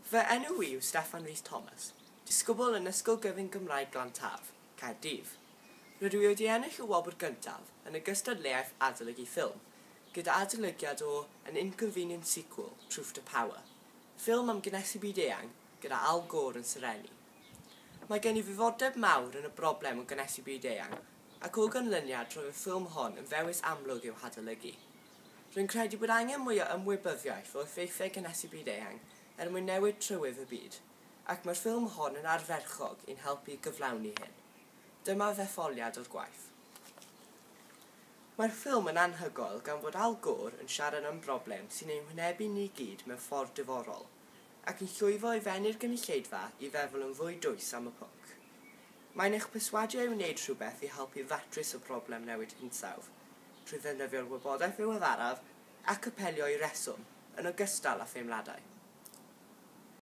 Fy enw i yw Steffan Rhys Thomas, disgybl yn Ysgol Gyfun Gymraeg Glantaf, Caerdydd. Rydw i wedi ennill y wobr gyntaf yn y gystadleuaeth adolygu ffilm, gyda adolygiad o An Inconvenient Sequel, Truth to Power, ffilm am gynhesu byd eang gyda Al Gore yn serennu. Mae gen i ddiddordeb mawr yn y broblem o gynhesu byd eang, ac o ganlyniad roedd y ffilm hon yn ddewis amlwg i'w hadolygu. Rwy'n credu bod angen mwy o ymwybyddiaeth o effeithiau cynhesu byd eang er mwyn newid trywydd y byd, ac mae'r ffilm hon yn ardderchog i'n helpu i gyflawni hyn. Dyma ddetholiad o'r gwaith. Mae'r ffilm yn anhygoel gan fod Al Gore yn siarad am broblem sy'n ein hwynebu ni gyd mewn ffordd diddorol, ac yn llwyddo i ddenu'r gynulleidfa i feddwl yn fwy dwys am y pwnc. Mae'n eich perswadio i wneud rhywbeth i helpu ddatrys y broblem newid hinsawdd, trwy ddefnyddio'r wybodaeth ddiweddaraf ac apelio i reswm, yn ogystal â theimladau.